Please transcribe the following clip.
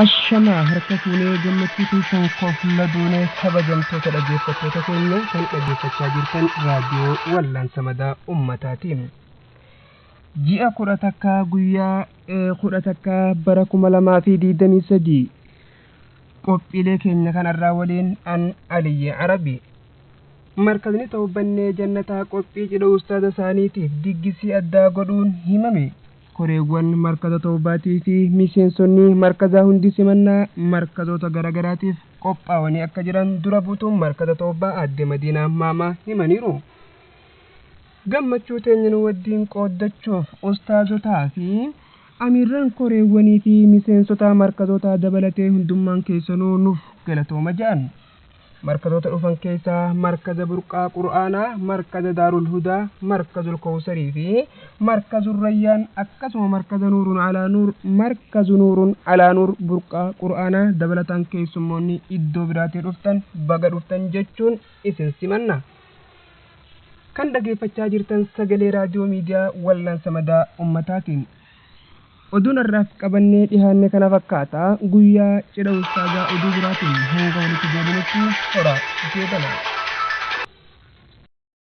Ashamaa harka fuunee gammachuu keessan kofla duunee kabajamtoota dhaggeeffattoota keenya kan dhaggeeffachaa jirtan raadiyoo Wallaansa Madaa Ummataatiin. Ji'a 11 guyyaa 11 bara 2023 qophiilee keenya kanarraa waliin an Aliyyi Arabi. Markazni Tawbannee Jannataa qophii cidha ustaaza isaaniitiif diggisii addaa godhuun himame. Koreewwan markaza tawbaatii fi miseensonni markazaa hundi simannaa markazoota garaagaraatiif qophaa'anii akka jiran dura buutuun markaza tawbaa aadde Madiinaa Maamaa himaniiru. Gammachuu teenya nu wajjin qooddachuuf ustaazotaa fi amiirran koreewwanii fi miseensota markazootaa dabalatee hundummaan keessanuu nuuf galatooma jedhan. Markazoota dhufan keessaa markaza Burqaa Qur'aanaa, markaza Daarul Hudaa, markazul Kowsarii fi markazul Rayyaan akkasuma markaza Nuurun Alaa Nuur, markazu Nuurun Alaa Nuur Burqaa Qur'aanaa dabalataan keessummoonni iddoo biraatii dhuftan baga dhuftan jechuun isin simanna. Kan dhageeffachaa jirtan sagalee raadiyoo miidiyaa Wallaansa Madaa Ummataatiin. Oduun har'aaf qabannee dhihaanne kana fakkaata. Guyyaa cidha ustaazaa oduu biraatiin hanga walitti deebinutti hora deebana.